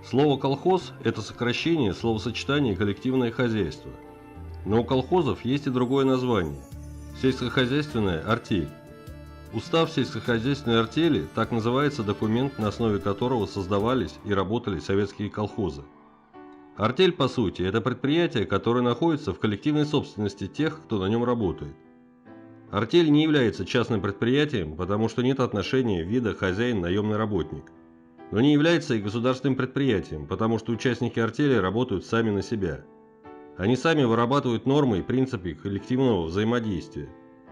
Слово «колхоз» – это сокращение словосочетания «коллективное хозяйство». Но у колхозов есть и другое название – сельскохозяйственная артель. Устав сельскохозяйственной артели – так называется документ, на основе которого создавались и работали советские колхозы. Артель, по сути, это предприятие, которое находится в коллективной собственности тех, кто на нем работает. Артель не является частным предприятием, потому что нет отношения вида хозяин-наемный работник. Но не является и государственным предприятием, потому что участники артели работают сами на себя. Они сами вырабатывают нормы и принципы коллективного взаимодействия.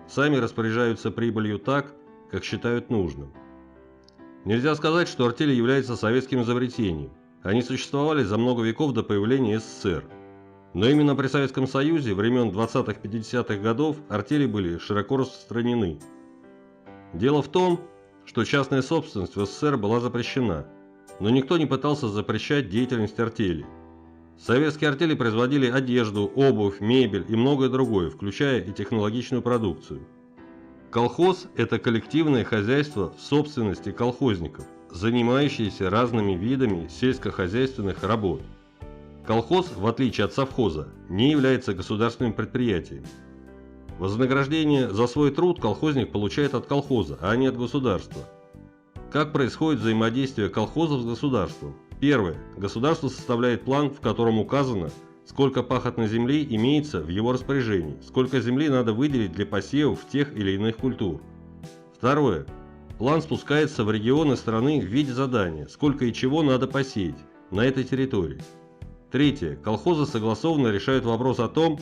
Сами распоряжаются прибылью так, как считают нужным. Нельзя сказать, что артели являются советским изобретением. Они существовали за много веков до появления СССР. Но именно при Советском Союзе времен 20-50-х годов артели были широко распространены. Дело в том, что частная собственность в СССР была запрещена, но никто не пытался запрещать деятельность артелей. Советские артели производили одежду, обувь, мебель и многое другое, включая и технологичную продукцию. Колхоз – это коллективное хозяйство в собственности колхозников, занимающееся разными видами сельскохозяйственных работ. Колхоз, в отличие от совхоза, не является государственным предприятием. Вознаграждение за свой труд колхозник получает от колхоза, а не от государства. Как происходит взаимодействие колхозов с государством? Первое. Государство составляет план, в котором указано, сколько пахотной земли имеется в его распоряжении, сколько земли надо выделить для посевов тех или иных культур. Второе. План спускается в регионы страны в виде задания, сколько и чего надо посеять на этой территории. Третье. Колхозы согласованно решают вопрос о том,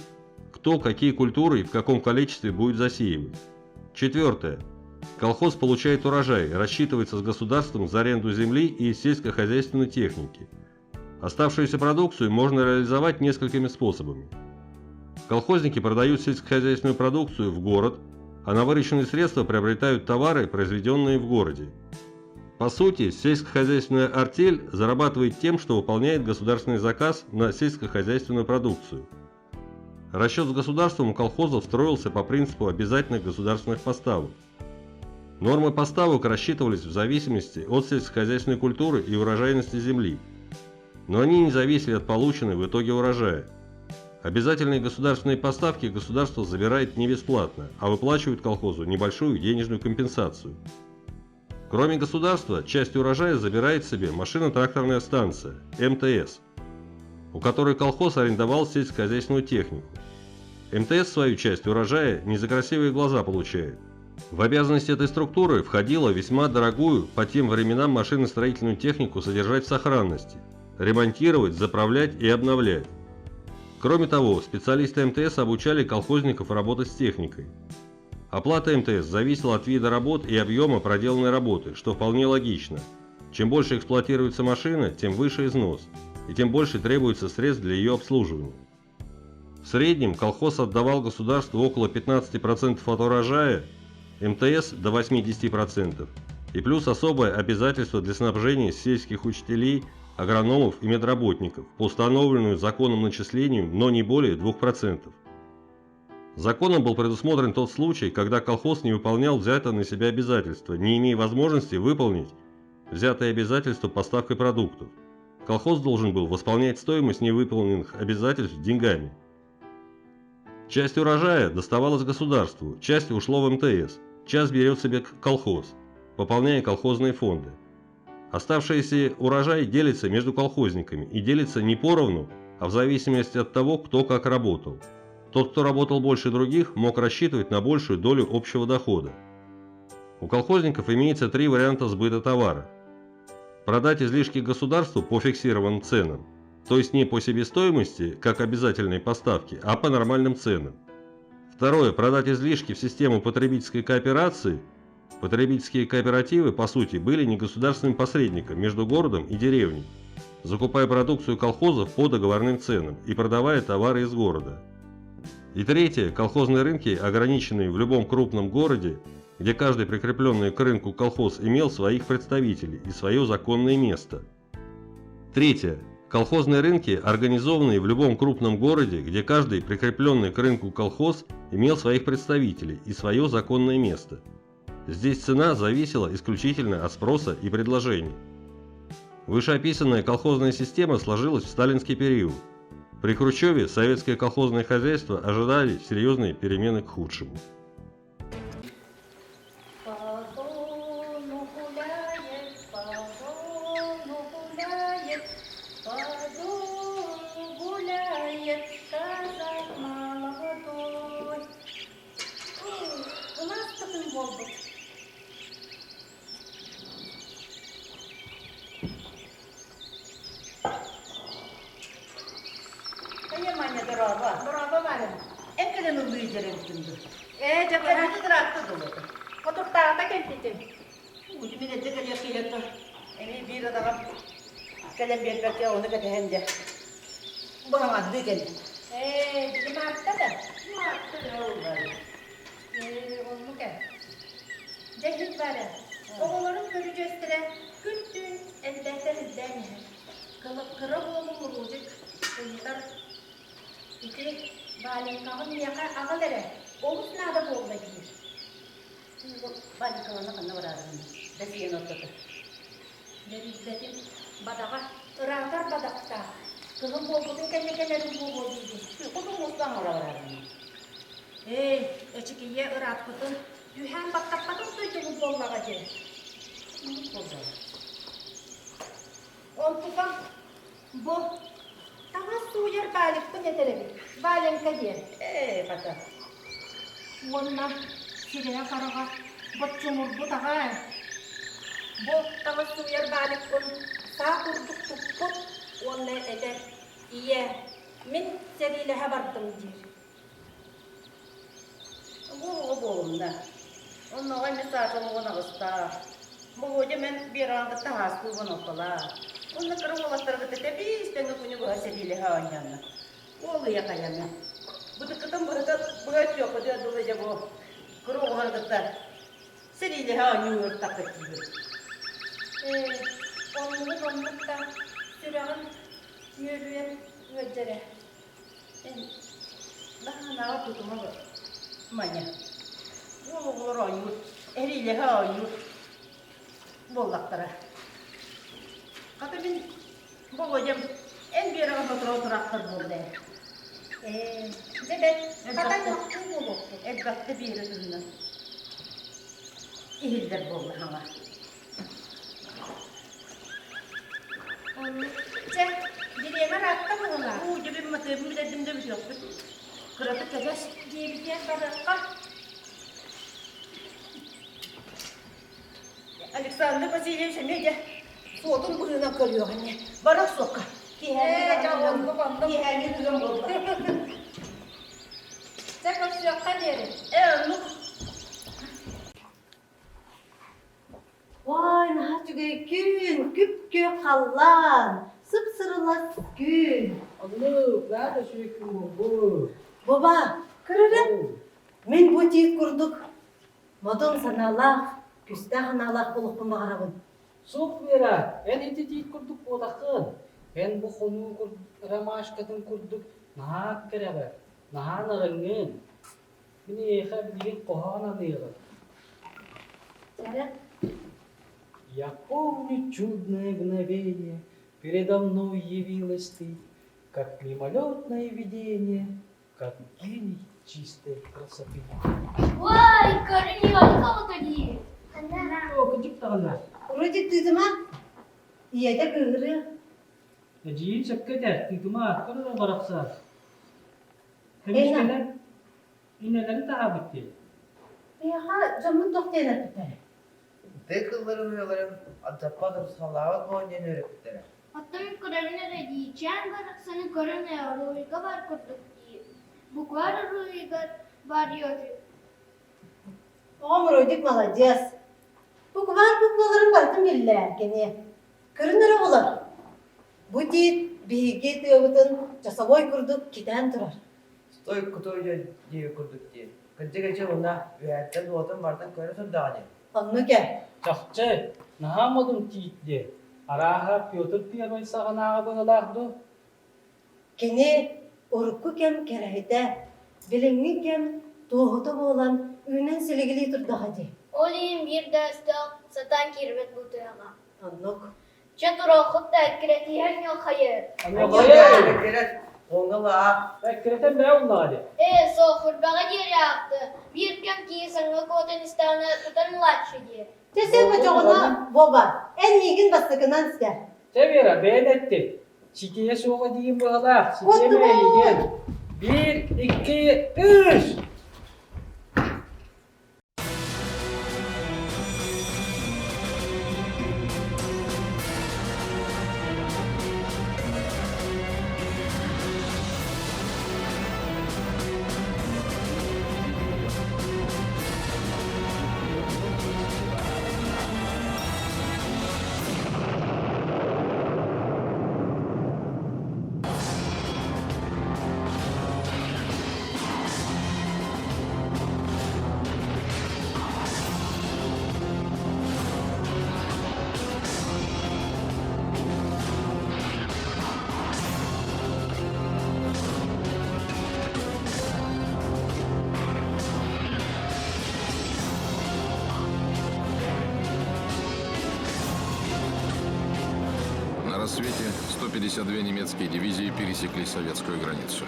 кто какие культуры и в каком количестве будет засеивать. Четвертое. Колхоз получает урожай, рассчитывается с государством за аренду земли и сельскохозяйственной техники. Оставшуюся продукцию можно реализовать несколькими способами. Колхозники продают сельскохозяйственную продукцию в город, а на вырученные средства приобретают товары, произведенные в городе. По сути, сельскохозяйственная артель зарабатывает тем, что выполняет государственный заказ на сельскохозяйственную продукцию. Расчет с государством у колхозов строился по принципу обязательных государственных поставок. Нормы поставок рассчитывались в зависимости от сельскохозяйственной культуры и урожайности земли, но они не зависели от полученной в итоге урожая. Обязательные государственные поставки государство забирает не бесплатно, а выплачивает колхозу небольшую денежную компенсацию. Кроме государства, часть урожая забирает себе машино-тракторная станция МТС, у которой колхоз арендовал сельскохозяйственную технику. МТС свою часть урожая не за красивые глаза получает. В обязанности этой структуры входило весьма дорогую по тем временам машиностроительную технику содержать в сохранности, ремонтировать, заправлять и обновлять. Кроме того, специалисты МТС обучали колхозников работать с техникой. Оплата МТС зависела от вида работ и объема проделанной работы, что вполне логично. Чем больше эксплуатируется машина, тем выше износ, и тем больше требуется средств для ее обслуживания. В среднем колхоз отдавал государству около 15% от урожая, МТС до 80%, и плюс особое обязательство для снабжения сельских учителей, агрономов и медработников по установленную законом начислению, но не более 2%. Законом был предусмотрен тот случай, когда колхоз не выполнял взятое на себя обязательство, не имея возможности выполнить взятое обязательство поставкой продуктов. Колхоз должен был восполнять стоимость невыполненных обязательств деньгами. Часть урожая доставалась государству, часть ушло в МТС, часть берет себе колхоз, пополняя колхозные фонды. Оставшийся урожай делится между колхозниками и делится не поровну, а в зависимости от того, кто как работал. Тот, кто работал больше других, мог рассчитывать на большую долю общего дохода. У колхозников имеется три варианта сбыта товара. Продать излишки государству по фиксированным ценам, то есть не по себестоимости, как обязательные поставки, а по нормальным ценам. Второе. Продать излишки в систему потребительской кооперации. Потребительские кооперативы, по сути, были негосударственным посредником между городом и деревней, закупая продукцию колхозов по договорным ценам и продавая товары из города. И третье. Колхозные рынки, ограниченные в любом крупном городе, где каждый прикрепленный к рынку колхоз имел своих представителей и свое законное место. Третье. Колхозные рынки, организованные в любом крупном городе, где каждый прикрепленный к рынку колхоз имел своих представителей и свое законное место. Здесь цена зависела исключительно от спроса и предложения. Вышеописанная колхозная система сложилась в сталинский период. При Хрущеве советское колхозное хозяйство ожидали серьезные перемены к худшему. Хайа Маня, дорообо. Дорообо, Варя. Эн кэлэн ыллыы дьэрэ эбитин дуу? Ээ, дьэ быһа. Кэлбити ыраатта дуу? Хотуртааҕыта кэлбитим. Мин эрдэ кэлиэх киһиэхэ эмиэ биир адаҕам кэлэн биэрбэккэ ону кэтэһэн дьэ баһаҥардыы кэллим. Ээ, били Маатта да? Маатта да ыллар. Ээ, оннук ээ. Дьэ иһит Варя, оҕолорун көрүдьүөстэрэ күн-түүн элбээтэр элбээн иһэр. Кыра уолум Рудик ыйытар ити Валенькаҕын миэхэ аҕал эрэ, олус наада буолла диир. Валенькалана ханна бараарыгын Россияны ортото. Дьэ билбэтим, бадаҕа, ыраатар бадахтаах. Кыһын буолбутун кэннэ кэлэрим буолуо диибин. Хотун мустан бараарыгын. Эй, эчикийэ ырааппытын, түһээн баттаппатын дойдубут буоллаҕа дии. Онтукам бу таҥас сууйар Валикпын этэр эбит. Валенька диэн. Ээ, хата. Уонна сирэйэ-хараҕа боччумурбут аҕай. Бу таҥас сууйар Валикпын саа курдук туппут уонна этэр: «Ийээ, мин сэриилэһэ бардым» диир. Бу оҕо буолумна. Оннооҕо эмиэ саатан уон аҕыстаах. Болуодьа мен биэрэҕин кытта аһаастыыбын ортолоох. Уонна кыра уолаттары кытта тэбиис тэҥҥэ күнү быһа сэриилэһэ оонньоонно. Уол ыйа хайаны. Бытыккытын быһыта быһа өттүөххүтүгэр дылы дьэ бу кыра оҕолору кытта сэриилэһэ оонньуу ыыртаххыт диибин. Ээ, оннугун оннук да сүрэҕим үөрүөн ыалдьар ээ. Эн наһаа тутума Маня. Уол оҕолор оонньуур, эриилэһэ оонньуур буоллахтара. Хата мин Володям эн Вераҕа сотору тураахтар буолла ээ. Ээ, дьэ бэт, хата махтыы буолуохпут. Элбэхтэ Биэрэ туһунан иһиллэр буолла хаҥа. Оннук. Чэ, бириэмэ ыраатта быһыылаах. Уу, дьэ мин матыыбын бүтэрдим да бүтүөхпүт. Кыратык кэтэс. Дьиэбитигэр барыахха. Александр Васильевич эмиэ дьэ суотун быһыынан көрүөҕэ ини. Бара охсуохха. Ээ, дьэ оннук оннук. Киэһээҥҥи тыган буолла. Чэ, көрсүөххэ диэри. Ээ, оннук. Ой, наһаа үчүгэй күн, күп-күөх халлаан, сып-сырылас күн. Оннук, наада үчүгэй күн буолбут. Боба, көрөрө, мин бу тиит курдук модун санаалаах, күстээх санаалаах буолуохпун баҕарабын. Суох, Вера, эн ити тиит курдук буолаххын. Эн бу хонуу ромашкатын курдук наһаа кэрэҕэр, наһаа нарыҥҥын. Мин эйиэхэ билигин хоһоон аныаҕым. Чэрэ. Я помню чудное мгновение, передо мной явилась ты, как мимолетное видение, как гений чистой красоты. Ой, көрүнүөн дии. О, кырдьык даҕаны. Вроде тыытыма, ийэтэ кыыһырыа. Эдьиийим сөпкө этэр, тыытыма, көр эрэ барахсан. Көмүскэнэн иннэлэрин таһаабыт дии. Эйиэхэ дьоммут туох диэн эппиттэрэ? Тыа кыылларын уйаларын алдьаппат урусхаллаабат буолан диэн үөрэппиттэрэ. Оттон көрөбүн эрэ диичээн барахсаны көрөн ээ уруһуйга баар курдук дии. Букварь уруһуйугар баар ежик. Оҕом Рудик маладьыас. Букварь букваларын барытын биллэ кини. Көрүн эрэ оҕолор. Бу тиит биһиги тыабытын часовой курдук китээн турар. Стой кутой диэ курдук дии. Кырдьык эчи уна үөһэттэн уотун барытын көрө турдаҕа дии. Оннук ээ. Чахчы, наһаа модун тиит дии. Арааһа Петр Первый саҕанааҕы быһыылаах дуу? Кини урукку кэм кэрэһитэ, билиҥҥи кэм туоһута буолан үүнэн силигилии турдаҕа дии. Ол иһин биир да өстөөх сатаан киирбэт бу тыаҕа. Оннук. Чэ туруоххут да эккирэтиһэн ньалхайы. Ньалхайы! Оҥалаа. Эккирэтэн бээ уллаҕа дии. Ээ, суох, үрбэҕэ диэри аахты. Биир кэм киһи саҥа куотан истэҕинэ тутан ылааччы дии. Чэ сен бочоҕуна Боба, эн миигин бастакынан сэ. Чэ Вера, бэйэн эттин. Ситиэ суоҕа диигин быһалаах, ситиэм эйигин. Биир, икки, үс! На рассвете 152 немецкие дивизии пересекли советскую границу.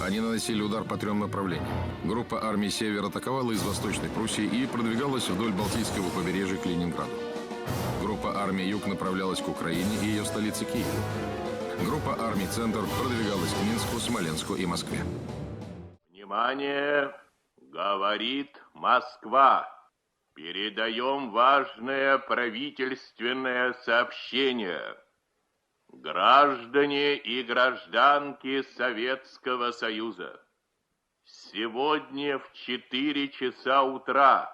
Они наносили удар по трем направлениям. Группа армий «Север» атаковала из Восточной Пруссии и продвигалась вдоль Балтийского побережья к Ленинграду. Группа армий «Юг» направлялась к Украине и ее столице Киеву. Группа армий «Центр» продвигалась к Минску, Смоленску и Москве. Внимание! Говорит Москва. Передаем важное правительственное сообщение. Граждане и гражданки Советского Союза, сегодня в 4 часа утра,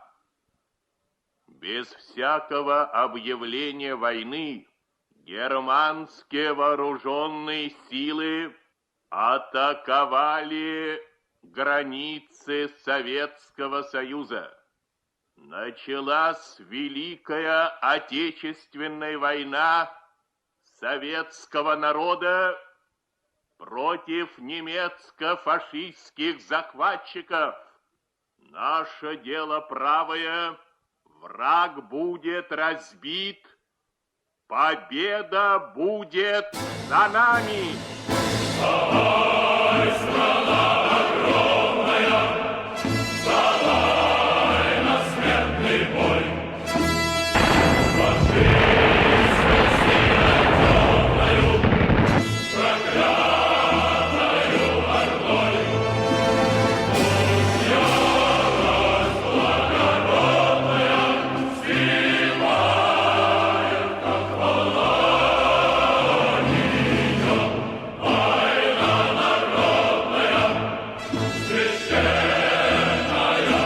без всякого объявления войны, германские вооруженные силы атаковали границы Советского Союза. Началась Великая Отечественная война советского народа против немецко-фашистских захватчиков. Наше дело правое, враг будет разбит, победа будет за нами! Давай, страна огромная, давай на смертный бой! Фашистской силой темною, проклятою ордой! Пусть ярость благородная сбивает, как волна ее. Война народная, священная.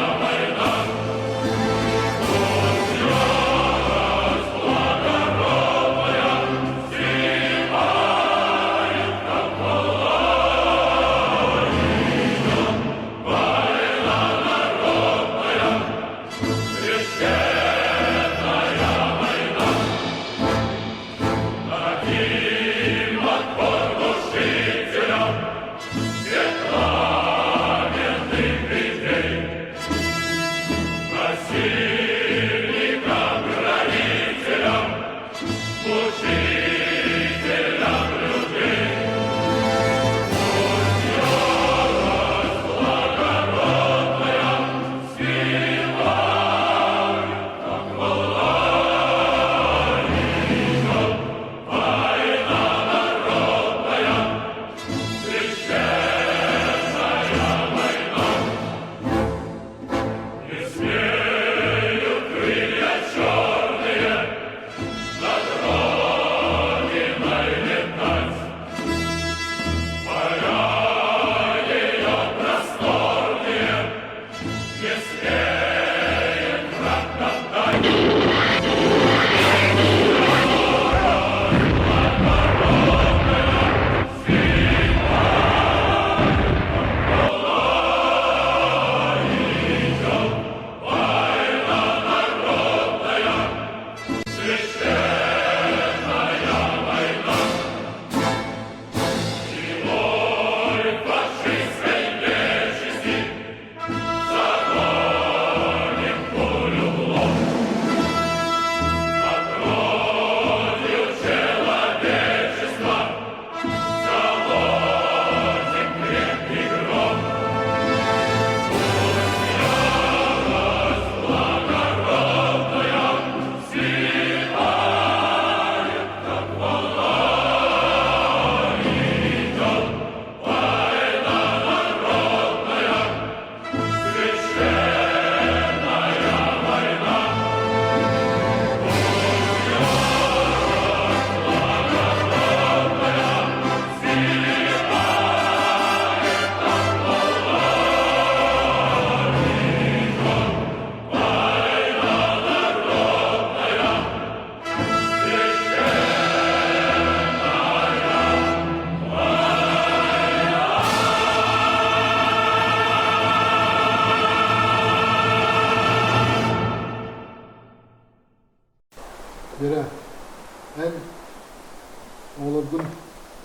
Оҕолоргун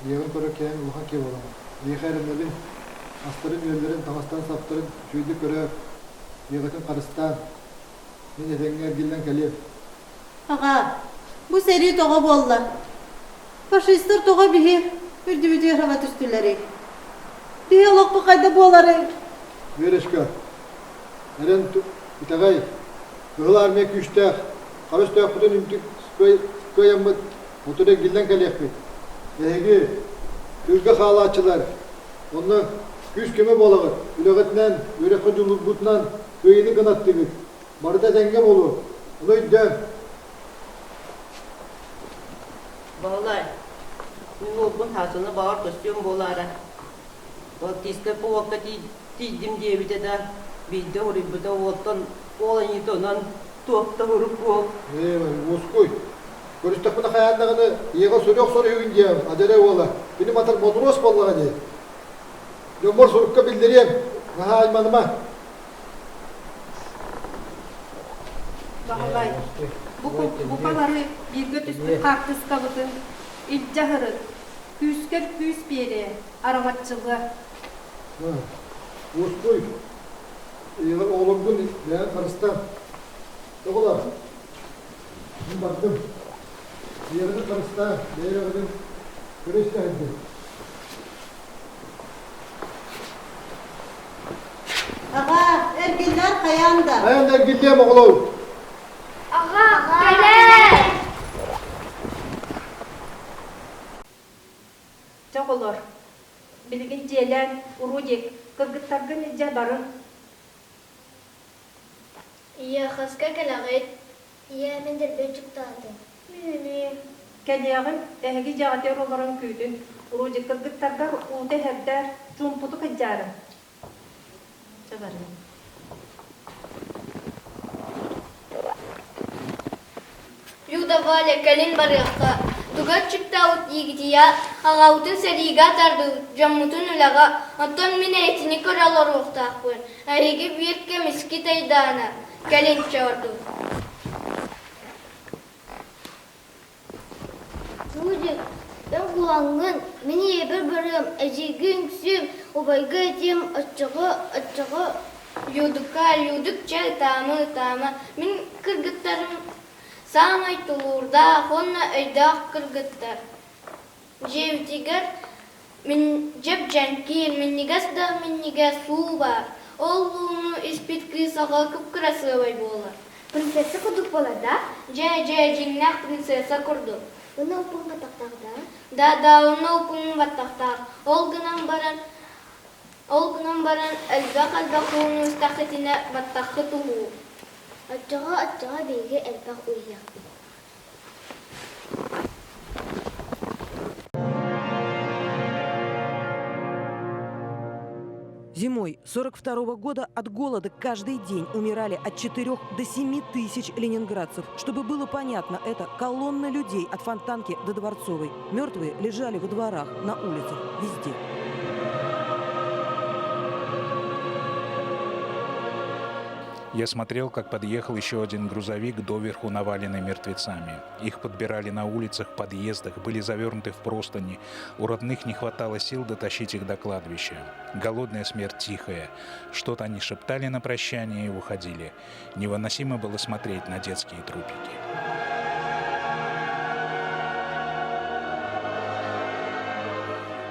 ийэҕин көрөр киһиҥ улахан киһи буолаҕын. Эйиэхэ эрэнэбин, астарын-үөллэрин, таҥастарын-саптарын үчүгэйдик көрөөр, ийэҕитин харыстаан, мин этэҥҥэ эргиллэн кэлиэм. Аҕаа, бу сэрии тоҕо буолла? Фашистар тоҕо биһи үрдүбүтүгэр хаба түстүлэрий? Биһи олохпут хайда буоларый? Верочка, эрэн итэҕэй, Кыһыл Армия күүстээх, хара өстөөхпүтүн үнтү кыайаммыт, отун эргиллэн кэлиэхпит. Эһиги, тыылга хаалааччылар, онно күүс-көмө буолаҕыт, үлэҕитинэн, үөрэххэ дьулурбутунан кыайыыны кынаттыгыт. Барыта этэҥҥэ буолуо, ону өйдөөҥ. Баһылай, мин уолбун Хаасаны баҕар көстүөм буолаары, Балтийскай полуокка тиийдим диэбитэ да, биирдэ уруйбута уолтан уол аньыыта онон туох да урук буол. Ээ, уоскуй. Көрүстэхпинэ хайаан даҕаны ийэҕэ суруйа охсор үһүгүн диэм, адьарай уола. Кини матар ботуруос буоллаҕа дии. Дьоммор сурукка биллэриэм, наһаа айманыма. Баһылай, бу бука бары бииргэ түспүт хаартыскабытын илдьэ аһырыт, күүскэр күүс биэриэ, араҥаччылыа. Уоскуй, оҕолоргун бэйэҥ харыстаа. Оҕолор, мин бардым. Ийэҕитин харыстаа, бэйэҕитин көрө-истэ сылдьыҥ. Аҕаа, эргиллэр хайаан да. Хайаан да эргиллиэм, оҕолоор. Аҕаа, кэлээр! Дьэ, оҕолор, билигин дьиэлээн уруу диэк кыргыттаргын илдьэ барыҥ. Ийээ, хаска кэлэҕит? Ийээ, мин дэлби аччыктаатым. Мин Кэлиэҕим, эһиги дьиэҕитигэр олорон күүтүн, Рудик кыргыттаргар уута иһэрдээр, чуумпутук ыдьаарыҥ. Чэ барыҥ. Люда, Валя, кэлин барыахха. Туга аччыктаабыт диигитийэ, аҕабытын сэриигэ атаардыбыт, дьоммутун үлэҕэ, оттон мин эйэтини көрө олоруохтаахпын. Эһиги биир кэм искит айдаана, кэлин чоордум. Рудик, эн кулаҥҥын, мин ийэбэр барыам, эдьиийгэ үҥсүөм, убайга этиэм, оччоҕо, оччоҕо Людка, Людик чэ ытаама, ытаама, мин кыргыттарым саамай тулуурдаах уонна өйдөөх кыргыттар. Дьиэбитигэр мин дьэп-дьэҥкир, минньигэс да минньигэс уу баар. Ол ууну испит кыыс оҕо кып-кырасыабай буолар. Принцесса курдук буолар да? Дьэ, дьэ, дьиҥнээх принцесса курдук. Уонна уппун баттахтаах да? Да, да, уонна уппун баттахтаах. Ол гынан баран, ол гынан баран элбэх-элбэх ууну истэххитинэ баттаххыт уһуур. Оччоҕо, оччоҕо биһиги элбэх уйуйахпыт. Зимой 42 года от голода каждый день умирали от 4 до 7 тысяч ленинградцев. Чтобы было понятно, это колонна людей от Фонтанки до Дворцовой. Мертвые лежали во дворах, на улицах, везде. Я смотрел, как подъехал еще один грузовик, доверху наваленный мертвецами. Их подбирали на улицах, подъездах, были завернуты в простыни. У родных не хватало сил дотащить их до кладбища. Голодная смерть тихая. Что-то они шептали на прощание и уходили. Невыносимо было смотреть на детские трупики.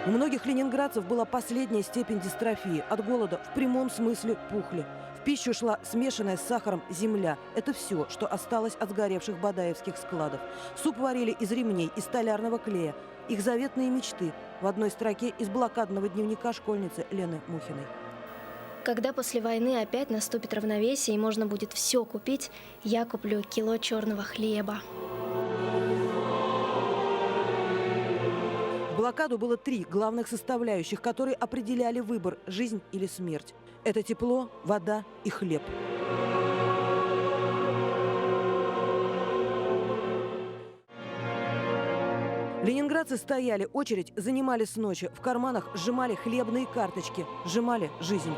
У многих ленинградцев была последняя степень дистрофии. От голода в прямом смысле пухли. В пищу шла смешанная с сахаром земля. Это все, что осталось от сгоревших бадаевских складов. Суп варили из ремней и столярного клея. Их заветные мечты в одной строке из блокадного дневника школьницы Лены Мухиной. Когда после войны опять наступит равновесие и можно будет все купить, я куплю кило черного хлеба. В блокаду было три главных составляющих, которые определяли выбор – жизнь или смерть. Это тепло, вода и хлеб. Ленинградцы стояли, очередь занимали с ночи. В карманах сжимали хлебные карточки, сжимали жизнь.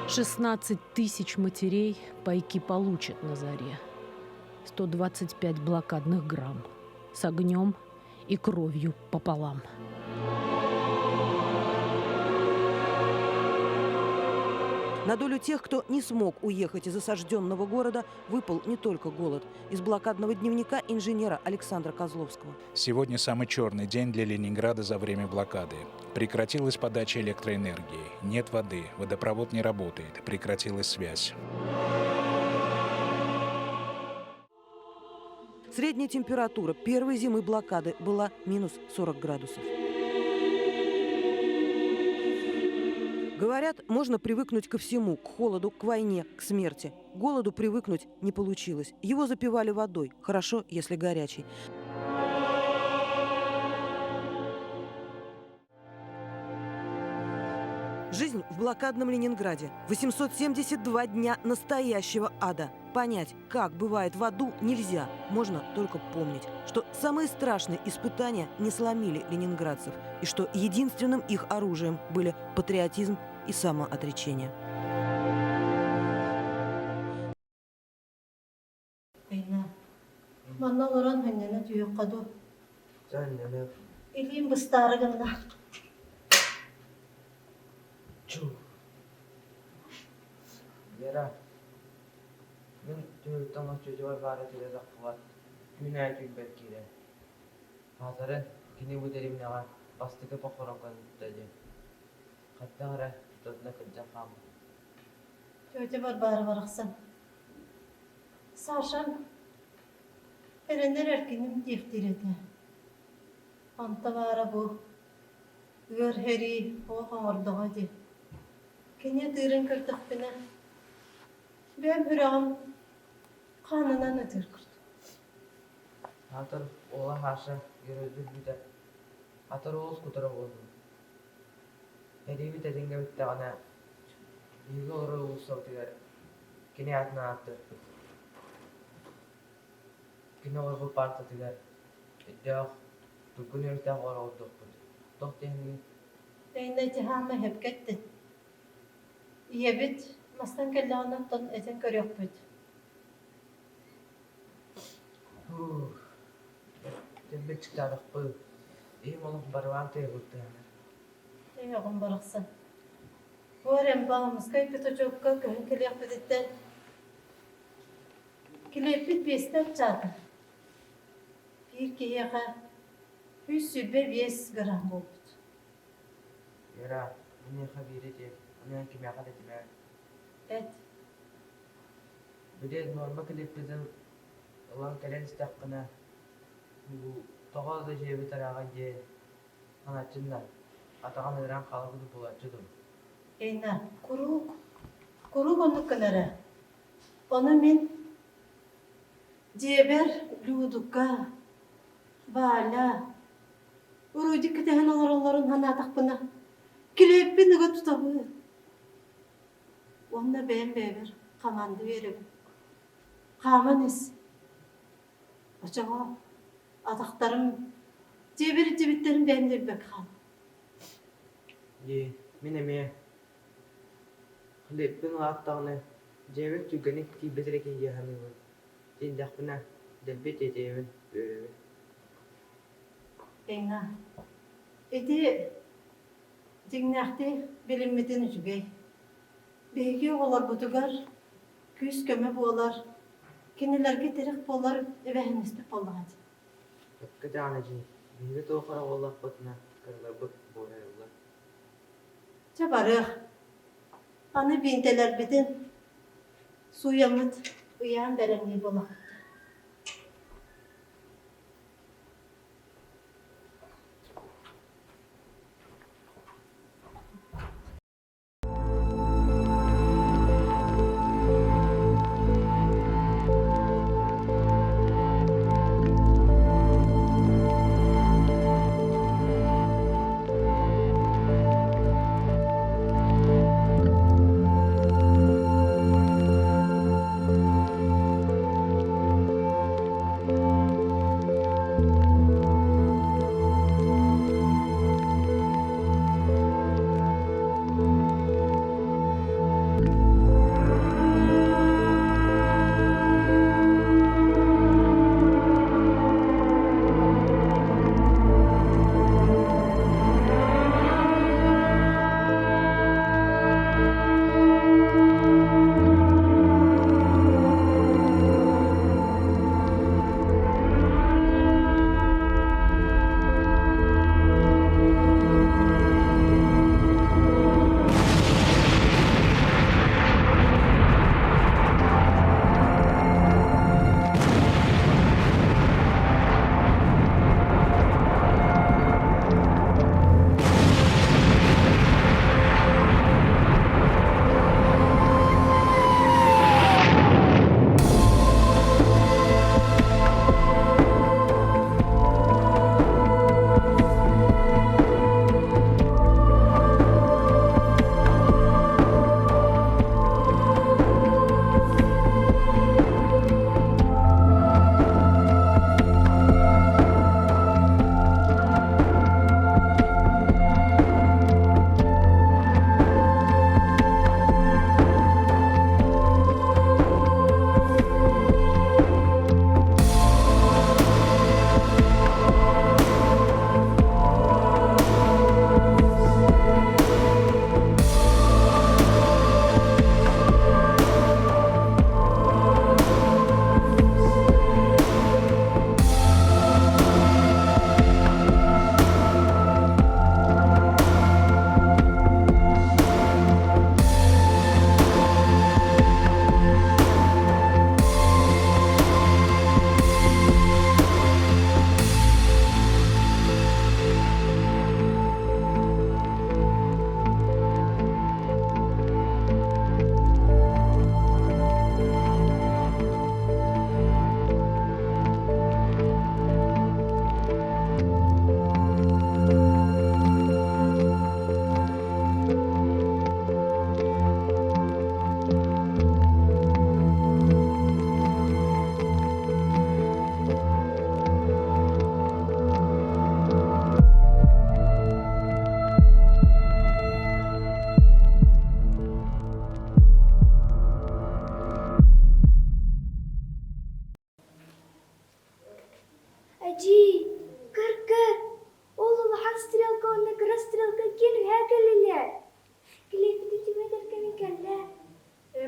16 тысяч матерей пайки получат на заре. 125 блокадных грамм. с огнем и кровью пополам. На долю тех, кто не смог уехать из осажденного города, выпал не только голод. Из блокадного дневника инженера Александра Козловского. Сегодня самый черный день для Ленинграда за время блокады. Прекратилась подача электроэнергии, нет воды, водопровод не работает, прекратилась связь. Средняя температура первой зимы блокады была минус 40 градусов. Говорят, можно привыкнуть ко всему, к холоду, к войне, к смерти. К голоду привыкнуть не получилось. Его запивали водой, хорошо, если горячей. Жизнь в блокадном Ленинграде. 872 дня настоящего ада. Понять, как бывает в аду, нельзя. Можно только помнить, что самые страшные испытания не сломили ленинградцев и что единственным их оружием были патриотизм и самоотречение. Айна, манна олорон ханньана түһүөххэ дуу? Дьэ, Илиим быстаары гынна. Чу. Вера, мин түһүлтэн оччотугар баара түлэ таххыбат, түүн аайы түүнбэр киирэр. Аатарын кини бу дэриэбинэҕэ бастакы похоронканы тутта дии. Хайдах эрэ тутатына кырдьан хаалбыт. Тетя Варвара барахсан. Сашам эрэнэр эркиним диэхтиир этэ. Онто баара бу ыар сэрии туох оҥордоҕо дии. Кини ытыырын көрдөхпүнэ, бэйэм сүрэҕим хаанынан ытыыр курдук. Аатыр уола Саша геройдуу өлбүтэ, атыр уол кутара буоллун. Эриибит этэҥҥэ бүттэҕинэ, биһиги олорор уулуссабытыгар кини аатын ааттыахпыт. Кини олорбут паартатыгар өйдөөх, тугун үөртээх оҕолордуохпут. Туох диэхиний? Эйнэ ити хаама сөпкө эттин. Ийэбит мастан кэллэҕинэ оттон этэн көрүөхпүт. Һуу, дьэлбик чыкчаадахпыт. Ийэм олох барылаан тыаһыттаһар. Эйэҕим барахсан. Бу эрэн Баамыскай пятачокка көһөн кэлиэхпититтэн килиэппит биэстэ аччаата. Биир киһиэхэ 125 грамм буолбут. Вера, миэхэ биири этиэм, ону кимиэхэ да этимээр. Эт. Били нуорма килиэппитин ылан кэлэн истэххинэ, тоҕо да дьиэбит ырааҕа диэн Ханааччын да, атаҕын ыыраан хаалбыт буолааччы дуу? Эйна, куруук, куруук оннук гынара. Ону мин дьиэбэр Людука, Валя, Рудик кэтэһэн олороллорун санаатахпына, килиэппин ыга тутабын. Уонна бэйэм бэйэбэр хамаанда биэрэбин. Хааман ис. Оччоҕо атахтарым дьиэбэр илдьибиттэрин бэйэм да билбэккэ хааллым. Дии, мин эмиэ хлебпин улааттаҕына дьиэбэр түргэнник тиийбэт эрэ киһи дии саныыбын. Тиийдэхпинэ дэлби тиэтэйэбин, үөрэбин. Эҥа, ити дьиҥнээхтик билиммитин үчүгэй. Биһиги оҕолорбутугар күүс-көмө буолар, кинилэргэ тирэх буолар эбээһинэспит буоллаҕа дии. Сөпкө даҕаны дии, биһиги туох эрэ буоллахпытына кыраларбыт буорайаллар. Чэ барыах, аны биинтэлэрбитин сууйаммыт ыйаан бэлэмнии буолахпыт.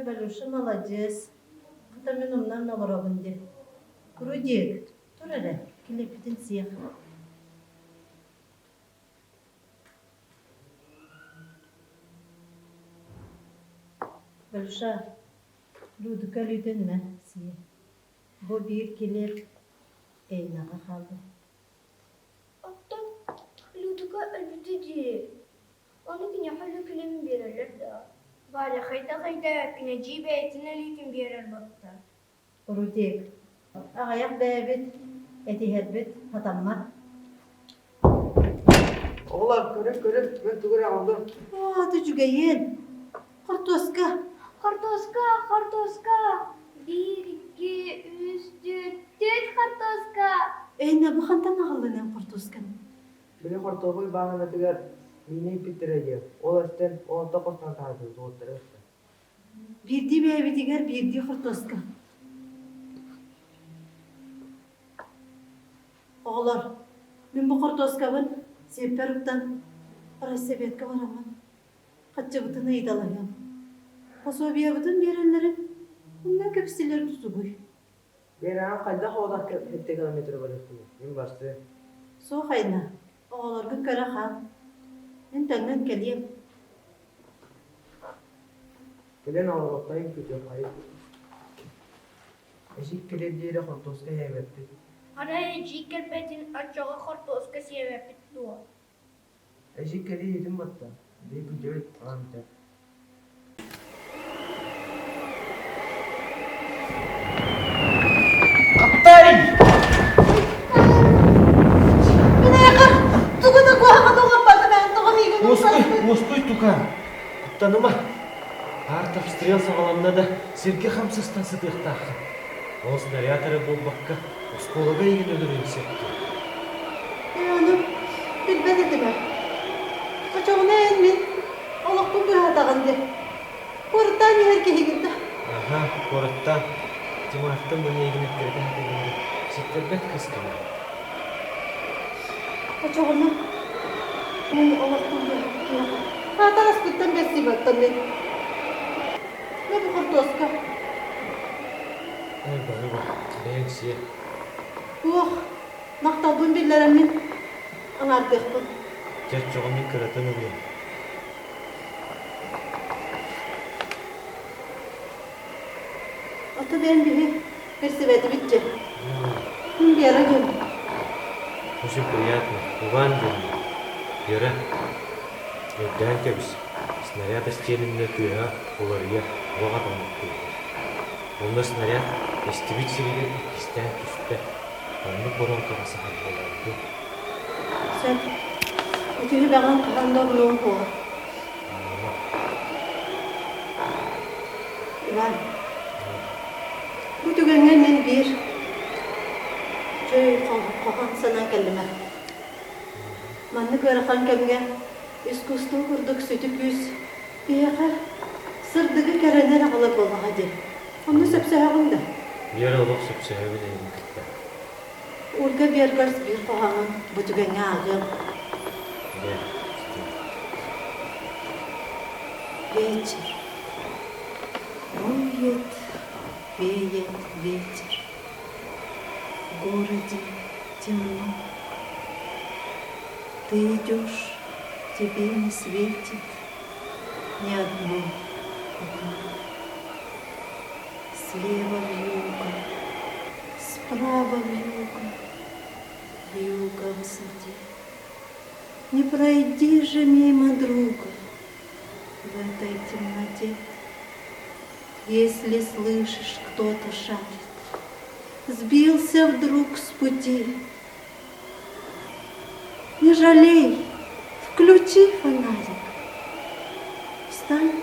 Валюша маладьыас. Хата мин умнан олоробун дии. Рудик, тур эрэ, килиэппитин сиэх. Валюша, Людка өлүүтүн мэ сиэ. Бу биир килиэп Эйнаҕа хаалла. Оттон Людка өлбүтэ дии. Ону киниэхэ өлүү килиэбин биэрэллэр да? Валя хайдах-хайда кинэдьии бэйэтин өлүүтүн биэрэр батта. Рудик, аҕыйах бэйэбит этиһэрбит сатаммат. Оҕолор, көрүҥ, көрүҥ, мин тугу эрэ оҥордум. Оо, үчүгэйиэн. Хортуоска. Хортуоска, хортуоска. Биир, икки, үс, түөрт, түөрт хортуоска. Эйнэ, бу хантан аҕаллын эн хортуосканы? Били хортуоппуй бааһынатыгар миинэ ииппиттэрэ диэн, ол эстэн, онто хостон таһаардыбыт уоттара өстө. Биирдии бэйэбитигэр биирдии хортуоска. Оҕолор, мин бу хортуоскабын сиэппэр уктан райсоветка бараммын хаччыбытын ыйыталаһыам. Пособиебытын биэрэллэрин умнан кэпсилэр тутугуй. Биэрэҕин хайдах оҕолор сэттэ километры барыахпыный? Мин барсыам. Суох айна, оҕолоргун көрө хаал. Мин таҥнан кэлиэм. Кэлэн олоруохтайын күтүөххэйин. Эчик кэлиэр диэри хортуоска иһээбэппит. Арай эдьиий кэлбэтин оччоҕо хортуоска сиэбэппит дуо? Эчик кэлии иһитин батта, бии күтүөт аҕам этэр. Хаптай! Мин эйиэхэ тугу да куһаҕан оҥорбатым эн тоҕо миигин Уоскуй, уоскуй, тукаам. Куттаныма. Артобстрел саҕаланна да, сиргэ хамсыстан сытыахтааххын. Ол снаряд эрэ буолбакка, оскуолага эйигин өлөрүөн сөп дуо? Ээ, ону билбэт этим ээ. Очоҕуна эн мин олохпун быыһаатаҕын дии. Куораттаан иһэр киһигин да. Аһа, куораттаан. Тимартан быһа эйигин эккирэтэ сатыыбын да, ситтэрбэт кыыс кэлэр. Очоҕуна мин олохпун быыһаабыт киһиэхэ аатар аспыттан бэрсибэттэн мин. Мэ бу хортуоска. Эй, баһыыба, бэйэҥ сиэ. Туох, махталбын биллэрэммин аҥаардыахпын. Дьэ, оччоҕо мин кыратын ылыам. Ото бэйэм биһи билсибэтибит дьэ. Мин Вера диэн. Очень приятно. Иван диэн. Вера, өйдөөн кэбис. Снаряд эстиэниннэ тыаһа уларыйар, уох атаммыттыыллар. Онно снаряд эстибит сиригэр иккистээн түспэт. Оннук боруоҥкаҕа саһар буолар дуо? Сөп. Үтүһү бэҕэҥ хаһан да умнуом суоҕа. Иван, бу түгэҥҥэ мин биир чөй хоһоон санаан кэллим ээ. Маннык ыарахан кэмҥэ искусство курдук сүтү күүс биһиэхэ сырдыгы кэрэнэр аҕалар буоллаҕа дии. Онно сөпсөһөҕүн да? Вера олох сөпсөһөбүн эйигин кытта. Ольга Бергарс биир хоһоонун бу түгэҥҥэ ааҕыам. Вечер. Дует, веет ветер. В городе темно. Ты идешь, тебе не светит ни одно окно. Слева вьюга, справа вьюга, вьюга в высоте. Не пройди же мимо друга в этой темноте. Если слышишь, кто-то шарит, сбился вдруг с пути. Не жалей, включи фонарик, встань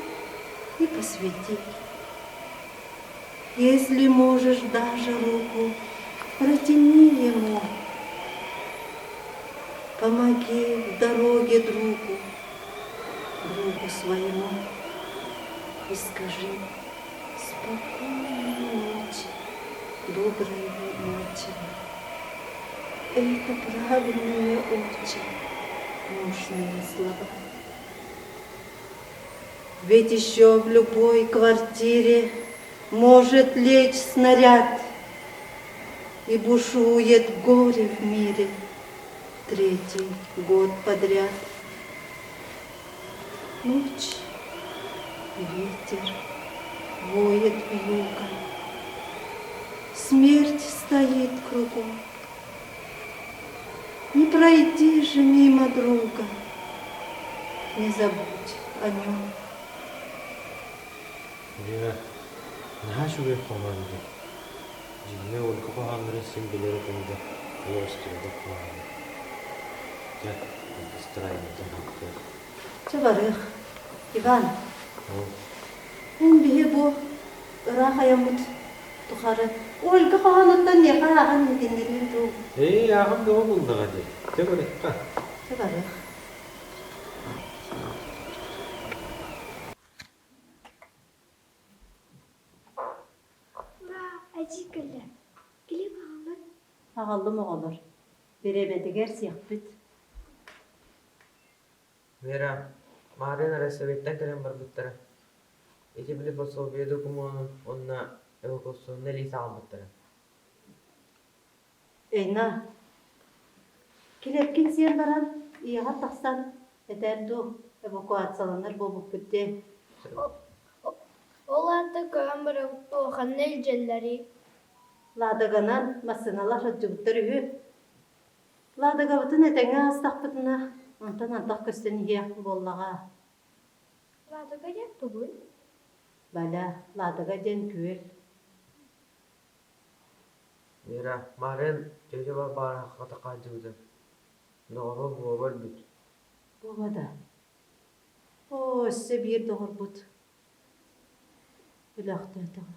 и посвети. Если можешь даже руку, протяни ему. Помоги в дороге другу, другу своему, и скажи спокойной ночи, доброй ночи. Это правильные очень нужные слова. Ведь еще в любой квартире может лечь снаряд, И бушует горе в мире третий год подряд. Ночь и ветер воет вьюга, Смерть стоит кругом. Не пройди же мимо друга, Не забудь о нем. Вера, наһаа үчүгэй хоһоон дии. Дьиҥэ Ольга хоһооннорун син билэр этим да, олох истибэтэх хоһооно. Дьэ, настроениетын хаптыах. Чэ барыах. Иван, эн биһи бу ыраах айаммыт тухары Ольга хоһоонуттан миэхэ ааҕан иһитиннэриэҥ дуу? Ээ, ааҕан бөҕө буллаҕа дии. Чэ барыахха. Чэ барыах. Ура, эдьиий кэллэ. Килиэп аҕаллын. Аҕаллым оҕолор. Бириэмэтигэр сиэхпит. Вера, маарыын Рассоветтан кэлэн барбыттара. Ити били пособие докумуонун уонна эвакуационнай лиис аҕалбыттара. Эйна, килиэпкин сиэн баран, ийэҕэр тахсан этээр дуу, эвакуацияланар буолбуппут диэн. Ол аата көһөн барабыт дуо, ханна илдьэллэрий? Ладоганан массыыналар сылдьыбыттар үһү. Ладогабытын этэҥҥэ аастахпытына, онтон антах көстөн иһиэх буоллаҕа. Ладога диэн тугуй? Валя, Ладога диэн күөл. Вера, маарыын тетя Варвара хата хаалдьыбыта. Доҕоро Вова өлбүт. Вова да? Оо, өссө биир доҕорбут өлөөхтөөтөҕө.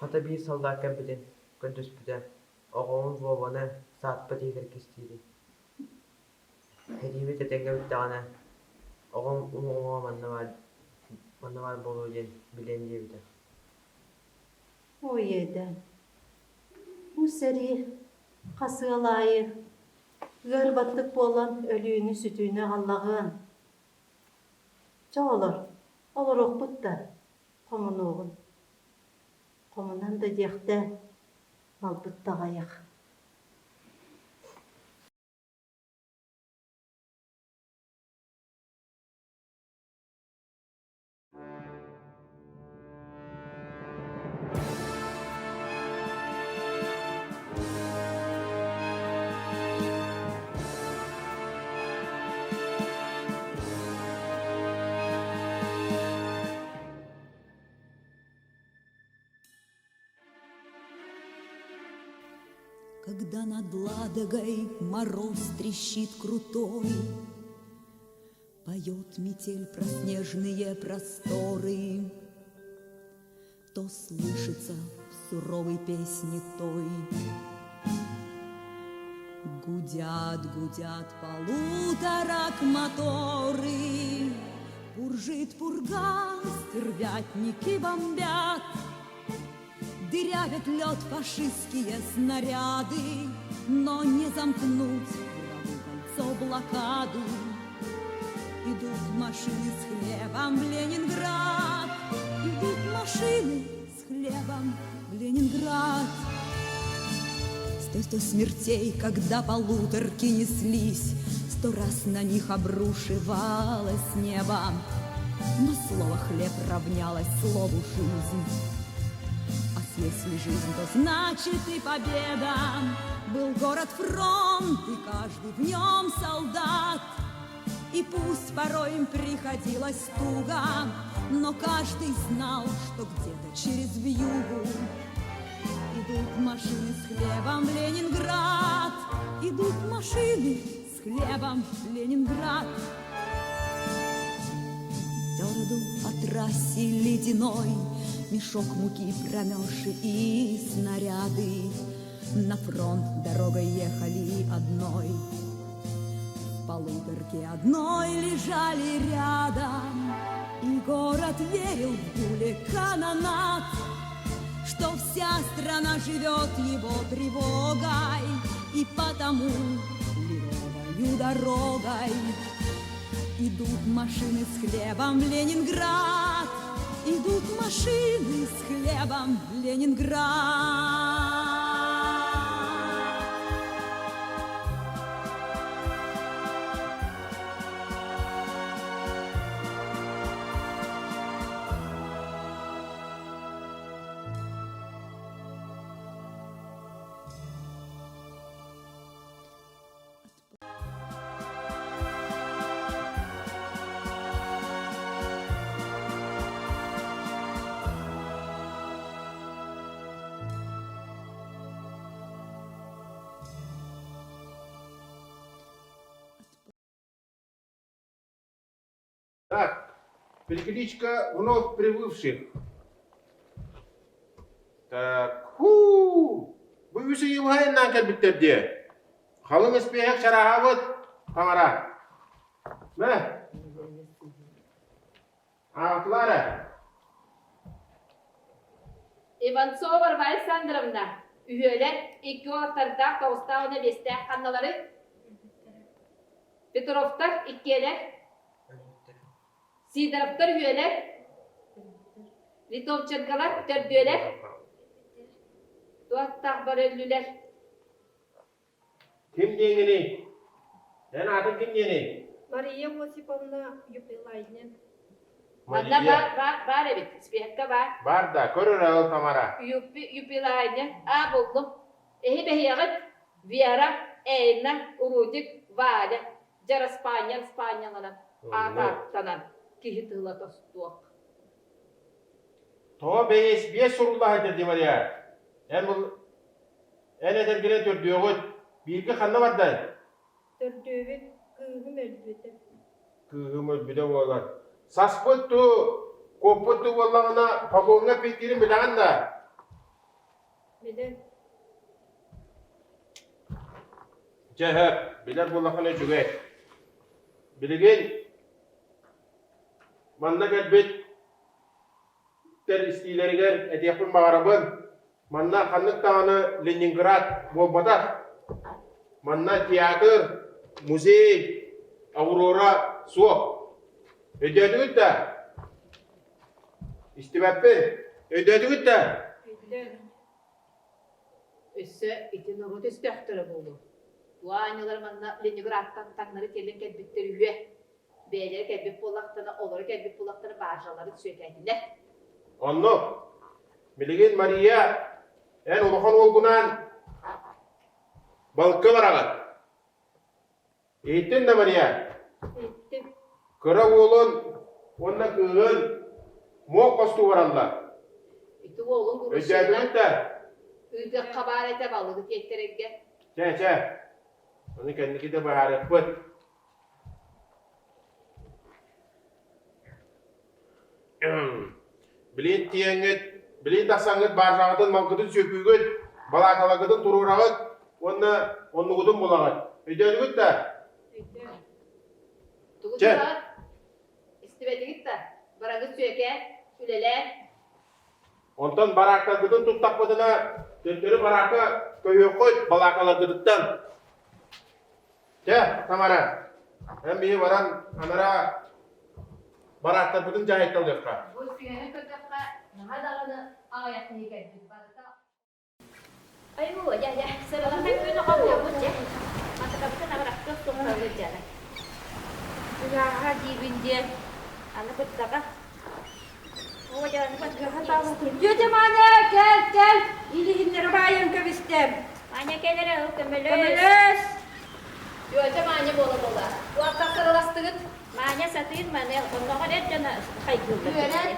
Хата биир саллаат кэлбитин көрдөспүтэ, оҕобун Вованы саатпыт иһигэр кистиирин. Сэриибит этэҥҥэ бүттэҕинэ, оҕом уҥуоҕа манна баар, манна баар буолуо диэн билиэм диэбитэ. Ой, иэдээн. Бу сэрии хас ыал аайы ыар баттык буолан өлүүнү-сүтүүнү аҕаллаҕыан. Чэ оҕолор, олоруохпут да, хомунуоҕун. Хомунан да диэхтэ, малбыт да аҕыйах. Когда над Ладогой мороз трещит крутой, Поет метель про снежные просторы, То слышится в суровой песне той. Гудят, гудят полуторак моторы, Пуржит пурга, стервятники бомбят, Дырявят лед фашистские снаряды, Но не замкнуть врагу кольцо блокаду. Идут машины с хлебом в Ленинград, Идут машины с хлебом в Ленинград. Сто-сто смертей, когда полуторки неслись, Сто раз на них обрушивалось небо. Но слово «хлеб» равнялось слову «жизнь». А если жизнь, то значит и победа. Был город-фронт, и каждый в нем солдат. И пусть порой им приходилось туго, но каждый знал, что где-то через вьюгу Идут машины с хлебом в Ленинград, Идут машины с хлебом в Ленинград. Тверду по трассе ледяной Мешок муки промерзший и снаряды На фронт дорогой ехали одной. В полуторке одной лежали рядом, И город верил в гуле канонат, Что вся страна живет его тревогой, И потому лиловою дорогой. Идут машины с хлебом в Ленинград, Идут машины с хлебом в Ленинград. Так, перекличка вновь прибывших. Так, хуу! Бу үс ыйылыһайыннаан кэлбиттэр дии. Халыҥ испиэһэк чарааһабыт, таҥара. Мэ? Аахтылар ээ. Иванцова Варвара Александровна, үһүөлэр, икки уолаттардаах, тоҕустаах уонна биэстээх ханналары? Петровтар иккиэлэр, Сидоровтар үһүөлэр, Литовченколар төрдүөлэр, туохтаах бары өллүлэр. Ким диэҥиний? Эн аатыҥ ким диэний? Мария Осиповна Юпилайнен. Манна баар, баар, баар эбит, спиһэккэ баар. Баар да, көр эрэ ол Тамара. Юпи, Юпилайнен. Аа, буллум. Эһи бэһиэҕит Вера, Эйна, Рудик, Валя дьараспаанньан спаанньаланан аатааттанан киһи тыла тостуох. Тоҕо бэйэс биэс суруллаһа дии Мария? Эн бұл эн этэргинэн төрдүөҕүт. Бииргэ ханна бардай? Төрдүөбүт кыыһым өлбүтэ. Кыыһым өлбүтэ буолар. Саспыт туу, куоппут туу буоллаҕына, погоҥҥа питтиирин билэҕин да? Билэр. Дьэ, сөп, билэр буоллаххына үчүгэй. Билигин манна кэлбит истиилэригэр этиэхпин баҕарабын, манна ханнык даҕаны Ленинград буолбатах. Манна театр, музей, Аврора суох. Өйдөөтүгүт да? Истибэппин. Өйдөөтүгүт да? Өссө ити норуот өстөөхтөрө буолуо. Туаанньалар манна Ленинградтан таҥнары тиэллэн кэлбиттэр үһүө. Бэйэлэрэ кэлбит буоллахтарына, олоро кэлбит буоллахтарына бааржаларын сүөкээтилэр. Оннук. Билигин Мария, эн улахан уолгунаан балыкка бараҕыт. Иһиттин да, Мария? Иһиттим. Кыра уолун уонна кыыһын муох хостуу бараллар. Ити уолун Өйдөөтүгүт да? Ыытыахха баар этэ балыгы тиэттэрэргэ. Чэ, чэ. Ону кэнники да быһаарыахпыт. Билин тиэҥҥит, билин тахсаҥҥыт бааржаҕытын, малгытын сүөкүүгүт, балаакаларгытын туруораҕыт уонна оннугутун булаҕыт. Өйдөөтүгүт да? Тугу Чэ. тураҕыт? Истибэтигит да? Бараҥҥыт сүөкээн, үлэлээн. Онтон бараактаргытын туттахпытына, төттөрү бараакка көһүөххүт балаакаларгытыттан. Чэ, Тамара, эн биһи баран анараа бараактарбытын дьаһайталыахха. Бу сыһыаны көрдөххө, наһаа даҕаны аҕыйах киһи кэлбит барыта. Айуу, дьэ, дьэ, сыралаһан күн оҕолуобут дьэ. Матыкабытын абырахтыах туохталлыт дьэ. Ыгааҕа диибин диэн, аны кыттаҕа. Тетя Маня, кэл, кэл! Илиһиннэри баайан кэбистим. Маня кэл эрэ, ыл көмөлөс. Көмөлөс! Тетя Маня буола-буола. Туохтан сыраластыгыт? Маня сатыыр маны, онноҕор эр дьоно хайгыыллар. Үөрэн.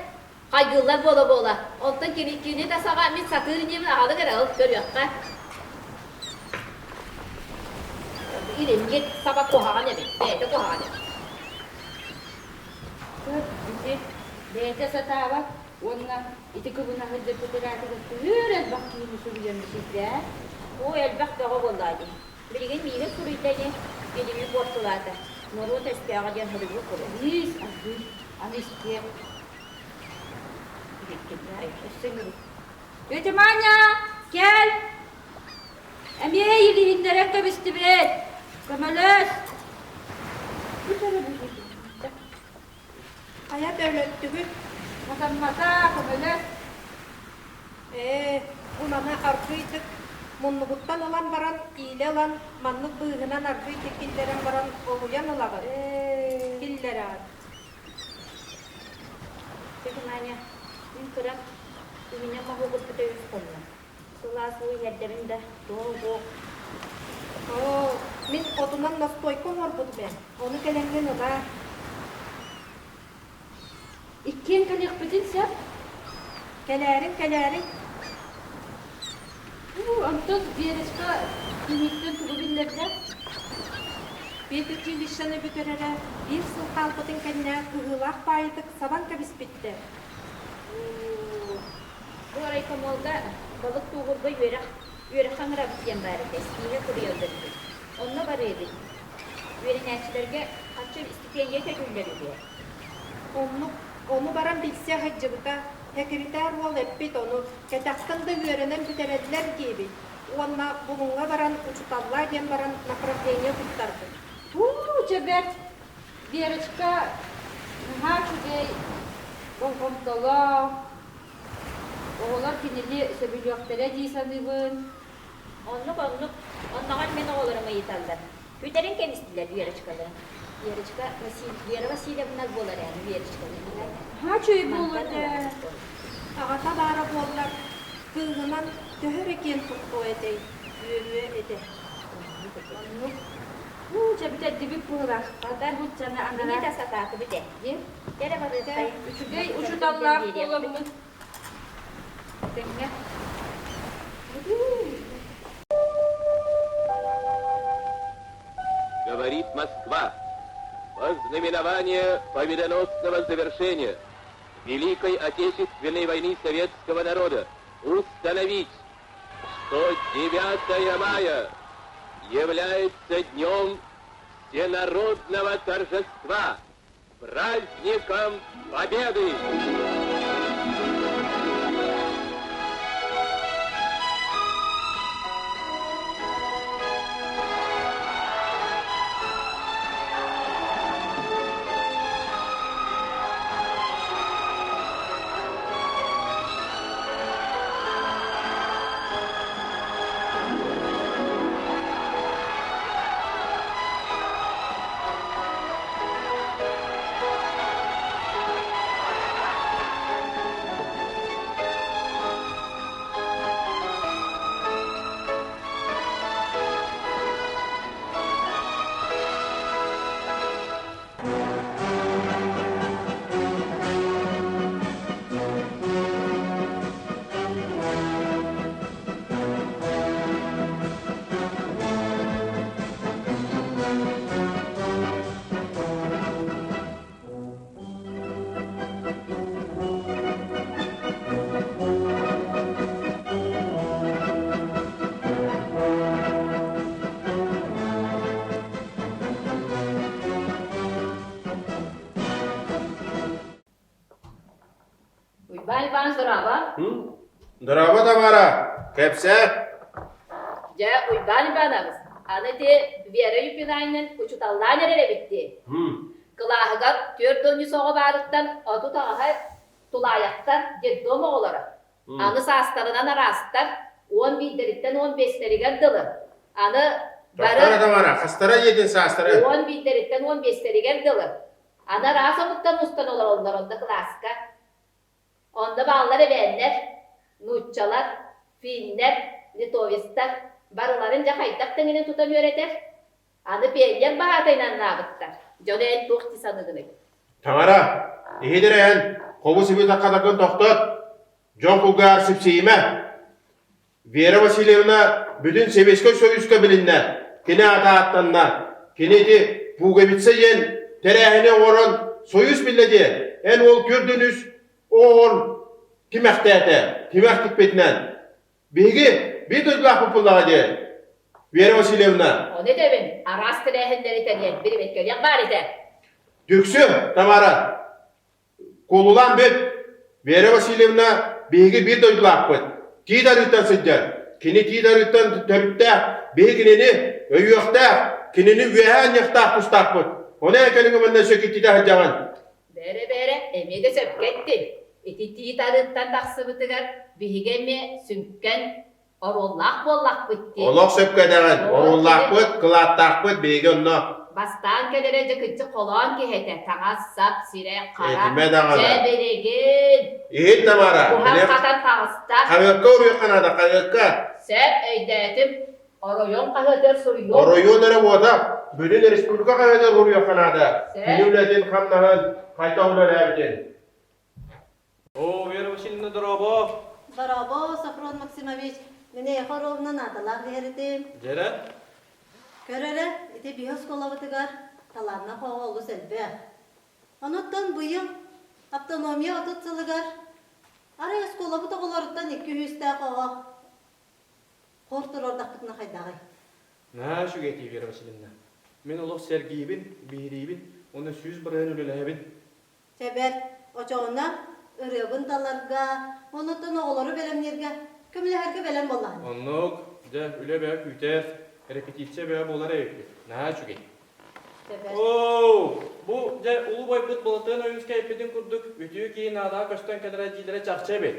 Хайгыыллар буола-буола. Онтон кини, кини да саҕа мин сатыыр инибин аҕалыҥ эрэ ыл, көрүөххэ. Илимҥит саба куһаҕан эбит, бэйэтэ куһаҕан эбит. Көр, ити бэйэтэ сатаабат уонна ити кыбына сылдьар тэтэрээкигэр төһөр элбэх киһини суруйан бүтэрдэ ээ? Оо, элбэх бөҕө буоллаа дии. Билигин миигин суруйда ини, илими буортулаата. Норуот өстөөҕө диэн суруйбут буолуо. Ис, аргыый, аны истиэм. Өссө ыҥырык. Тетя Маня, кэл! Эмиэ илиһиннэрэн кэбистибит. Көмөлөс! өлөттүгүт? Хатаммата, көмөлөс. Ээ, бу маны аргыыйдык муннугуттан ылан баран, иилэ ылан, маннык быыһынан аргыыйдык киллэрэн баран олуйан ылаҕын. Киллэрэҕин. Тетя Маня, мин кырам үһүнэн моһуогурбута үс хонно. Сылаас уу иһэрдэбин да, туох уох. Оо, мин отунан ностуойка оҥорбутум ээ. Ону кэлэҥҥин ылаа. Иккиэн кэлиэхпитин сөп. Кэлээриҥ, кэлээриҥ. Уу, онтон Верочка киниттэн тугу биллэрдэ? Педучилищены бүтэрэрэ биир сыл хаалбытын кэннэ кыһыылаах баайытык сабан кэбиспиттэр. Уу, бу райкомолга балык тууһурга үөрэх үөрэххэ ыҥырабыт диэн баар этэ, испииһэ суруйаллар үһү. Онно барыыбыт. Үөрэнээччилэргэ харчы истипиэндьийэ төлүүллэр үһү. Оннук, ону баран билсэ сылдьыбыта, сэкиритээр уол эппит ону, кэтэхтэн да үөрэнэн бүтэрэллэр диэбит уонна Булуҥҥа баран учуталлаа диэн баран направление туттарбыт. Һуу, чэ бэрт, Верочка наһаа үчүгэй, болҕомтолоох, оҕолор кинини сөбүлүөхтэрэ дии саныыбын. Оннук, оннук. Онноҕор мин оҕолорум ыйыталлар. Бүтэрин кэбистилэр Верочкаларын. Верочка Василь, Вера Васильевна буолар ээ, Верочканы Наһаа үчүгэй буолуо этэ. Аҕата баара буоллар, кыыһынан төһө эрэ киэн туттуо этэй, үөрүө этэ. Оннук. Уу, чэ бүтэрдибит быһыылаах. Хата, Буччаны Бини анара. да сатаатыбыт ээ. Дии. Кэрэ барыаххай. Үчүгэй учуталлаах буоламмыт. Тэҥҥэ. Говорит Москва. Ознаменование победоносного завершения Великой Отечественной войны советского народа установить, что 9 мая является днем всенародного торжества, праздником Победы! Уйбаан Иванович дорообо. Дорообо, Тамара. Кэпсээ. Дьэ, Уйбаан Иванович, аны ити Вера Юпинаайнын учуталлаан эрэр эбит дии. Кылааһыгар 43 оҕо баарыттан 30 аҕаһа тулаайахтар, детдом оҕолоро. Аны саастарынан араастар, уон биирдэриттэн уон биэстэригэр дылы. Аны бары... Тохтоо Тамара, хастара ийэтин саастара? Уон биирдэриттэн уон биэстэригэр дылы. Аны араас омуктан мустан олороллор онно кылааска. Онно бааллар эбээннэр, нууччалар, финнэр, литовецтар. Барыларын дьэ хайдах тэҥинэн тутан үөрэтэр? Аны пионер баһаатайынан анаабыттар. Дьону эн туох дии саныыгыный? Таҥара, иһит эрэ эн, хобу-сиби таккатаргын тохтот, дьон кулгаар сипсийимэ. Вера Васильевна бүтүн Сэбиэскэй Союзка билиннэ, кини аата ааттанна. Кини ити пуговица диэн тэрээһини оҥорон Союз биллэ диэ, эн ол төрдүн үс оҕон тимэхтээтэ, тимэх тикпитинэн. Биһиги биир дойдулаахпыт буоллаҕа диэ, Вера Васильевна. Ону этэбин, араас тэрээһиннэри тэрийэн бирибэккэлиэх баар этэ. Түксү, Тамара, Куолулаан бүт! Вера Васильевна биһиги биир дойдулаахпыт. Тиит арыыттан сылдьар. Кини тиит арыыттан төрүттээх, биһи кинини өйүөхтээх, кинини үөһээ анньыахтаах тустаахпыт. Ону эн кэлиҥ манна өссө киттитэ сылдьаҕын. Бээрэ-бээрэ, эмиэ да сөпкө эттиҥ. Ити тиит арыыттан тахсыбытыгар биһиги эмиэ сүҥкэн оруоллаах буоллахпыт дии. Олох сөпкө этэҕин. Оруоллаахпыт, кылааттаахпыт биһиги онно. Бастаан кэлэрэ дьэ кырдьык холоон киһи этэ. Таҥас-сап, сирэ, хара, Этимэ даҕаны. дьэ билигин. Иһит Тамара. Буһан-хатан таҕыста. Хаһыакка уруйуохха наада, хаһыакка. Сөп, өйдөөтүм. Оройуон хаһыатыгар суруйуом. Оройуон эрэ буотах, бүтүн республика хаһыатыгар уруйуохха наада. Кини үлэтин, хамнаһын, хайдах үлэлээбитин. Оо, Вера Васильевна, дорообо! Дорообо, Софрон Максимович. Мин эйиэхэ оруобуна наадалаах иһэритим. Дьэрэ? Көр эрэ, ити биһи оскуолабытыгар талааннаах оҕо олус элбэх. Онуттан быйыл автономия 30 сылыгар арай оскуолабыт оҕолоруттан икки үһүстээх оҕо хор туруордахпытына хайдаҕый? Наһаа үчүгэй этии, Вера Васильевна. Мин олох сэргиибин, биһириибин уонна 100% үлэлэһэбин. Чэ бэрт, очоҕуна ырыабын таларга, онуттан оҕолору бэлэмнииргэ көмөлөһөргө бэлэм буоллаҕын. Оннук, дьэ, үлэ бөҕө күүтэр, репетиция бөҕө буолар эбиппит. Наһаа үчүгэй. Чэ бэрт. Оо, бу дьэ улуу байбыт Былатыан Ойуунскай эппитин курдук үтүө киһи наадаҕа көстөн кэлэрэ дииллэрэ чахчы эбит.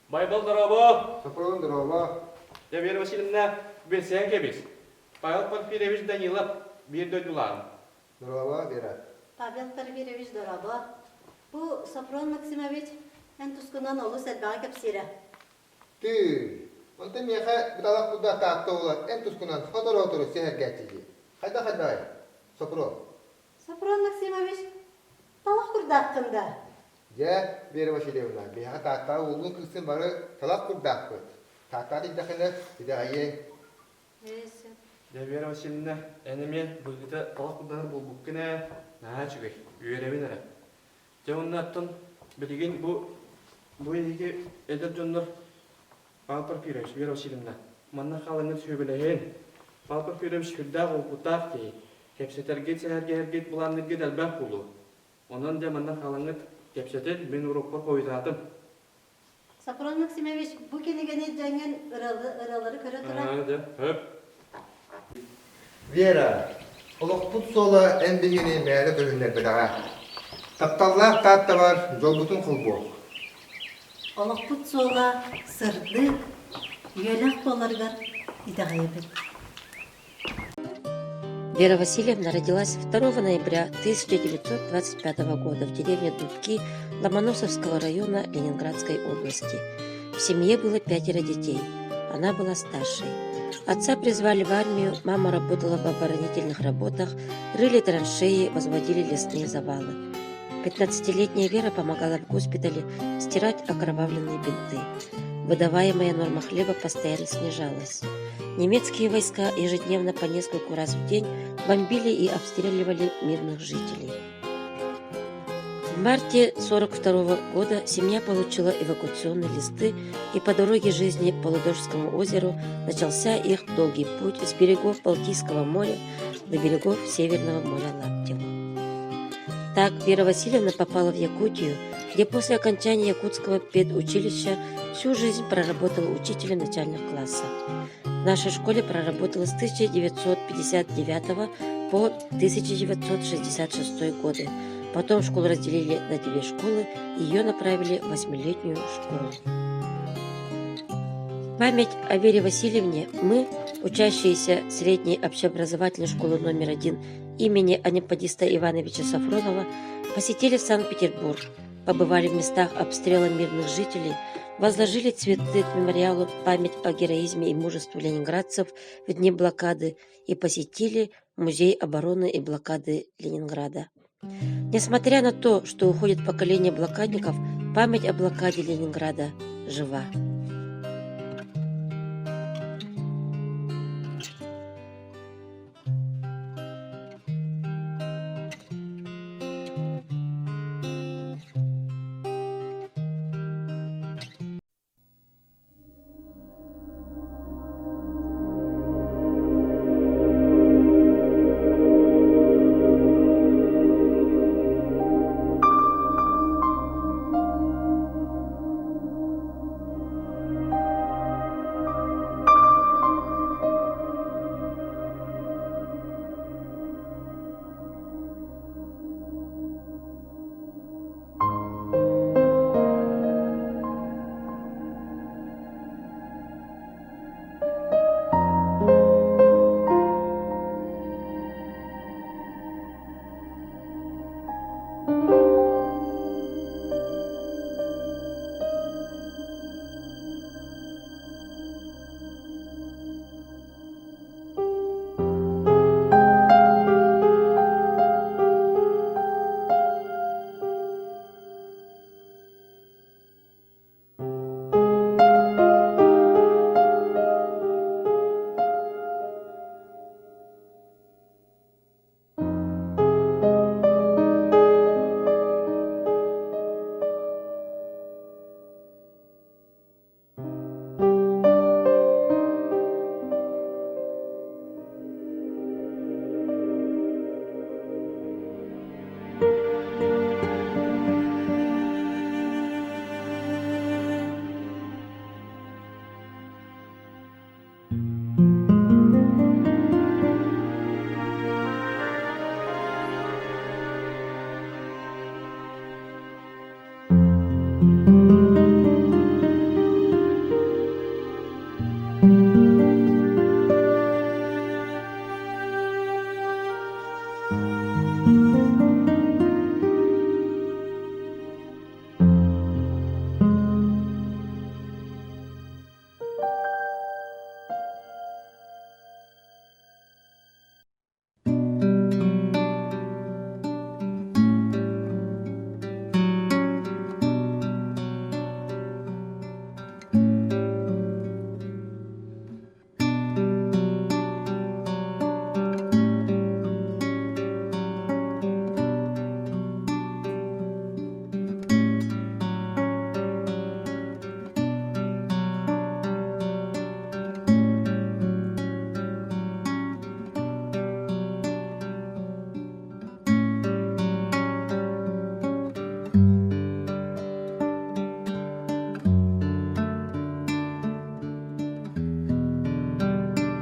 Байбал дорообо! Сопрун дорообо! Дьэ, Вера Васильевна, билсээн кэбис. Павел Порфирьевич Данилов биир дойдулааҕым. Дорообо, Вера. Павел Порфирьевич, дорообо. Бу Софрон Максимович эн тускунан олус элбэҕи кэпсиирэ. Тыы, онтон миэхэ быталах курдат таатта уола эн тускунан сотору-сотору сэһэргээччи дии. Хайдах-хайдаҕай, Сопрун? Софрон Максимович, талах курдааххын да? Дьэ, Вера Васильевна, биһиэхэ Тааттаҕа уоллуун кыыстыын бары талах курдаахпыт. Тааттаҕа тиийдэххинэ, итэҕэйиэҥ. Дьэ, Вера Васильевна, эн эмиэ быһыыта талах курдаһар буолбуккун ээ. Наһаа үчүгэй, үөрэбин эрэ. Дьэ, уонна оттон билигин бу бу эһиги эдэр дьоннор Павел Порфирьевич, Вера Васильевна, манна хаалаҥҥыт сүбэлэһин. Павел Порфирьевич сүрдээх уопуттаах киһи. Кэпсэтэргит, сэһэргэһэргит, былаанныыргыт элбэх буолуо. Онон дьэ манна хаалаҥҥыт кэпсэтин, мин урукку хойутаатым. Сапрон Максимович, бу кинигэни дьэҥҥин ырыалары көрө турар. Дьэ, хөп. Вера, олохпут суола эн биһигини мээнэ көһүннэрбэтэҕэ. Тапталлаах Тааттабар дьолбутун холбуох. Олохпут суола сырдык, үйэлээх буоларыгар итэҕэйэбит. Вера Васильевна родилась 2 ноября 1925 года в деревне Дубки Ломоносовского района Ленинградской области. В семье было пятеро детей. Она была старшей. Отца призвали в армию, мама работала в оборонительных работах, рыли траншеи, возводили лесные завалы. 15-летняя Вера помогала в госпитале стирать окровавленные бинты. Выдаваемая норма хлеба постоянно снижалась. Немецкие войска ежедневно по нескольку раз в день бомбили и обстреливали мирных жителей. В марте 1942 года семья получила эвакуационные листы, и по дороге жизни по Ладожскому озеру начался их долгий путь с берегов Балтийского моря до берегов Северного моря Лаптева. Так Вера Васильевна попала в Якутию, где после окончания Якутского педучилища всю жизнь проработала учителем начальных классов. В нашей школе проработала с 1959 по 1966 годы. Потом школу разделили на две школы, ее направили в восьмилетнюю школу. Память о Вере Васильевне мы, учащиеся средней общеобразовательной школы номер один имени Анемподиста Ивановича Сафронова, посетили Санкт-Петербург, побывали в местах обстрела мирных жителей, возложили цветы к мемориалу «Память о героизме и мужестве ленинградцев в дни блокады» и посетили Музей обороны и блокады Ленинграда. Несмотря на то, что уходит поколение блокадников, память о блокаде Ленинграда жива.